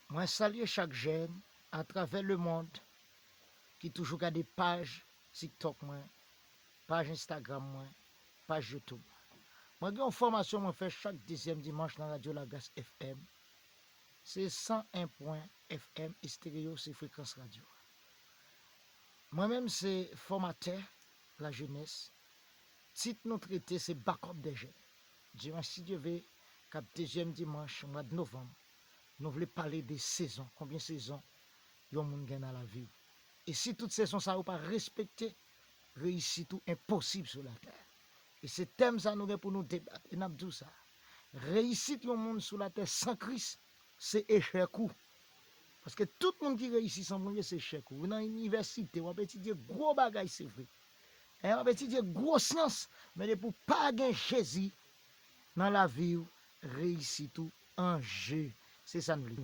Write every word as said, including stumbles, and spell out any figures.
Mwen salye chak jèn atravè lemonn ki toujou gade paj TikTok mwen, paj Instagram mwen, paj YouTube mwen. Mwen gen yon fòmasyon mwen fè chak dezyèm dimanch nan Radyo Lagras F M. Se san en pwen F M estereo, se frekans radyo a. Mwen menm se fòmatè lajenès. Tit nou trete se Back Up des Jeunes. Dimanch, si Dye vle, k ap dezyèm dimanch mwa novanm, nou vle pale de sezon, konbyen sezon yon moun gen nan lavi w. E si tout sezon sa yo pa respekte, reyisit ou enposib sou latè. E se tèm sa nou gen pou nou debat. E n ap di w sa. Reyisit yon moun sou latè san Kris, se echèk ou. Paske tout moun ki reyisi san Bondye, se echèk ou. Ou nan inivèsite, w ap etidye gwo bagay, se vre. E w ap etidye gwo syans, men depi w pa gen Jezi nan lavi w, reyisit ou an je. Se sa n vle.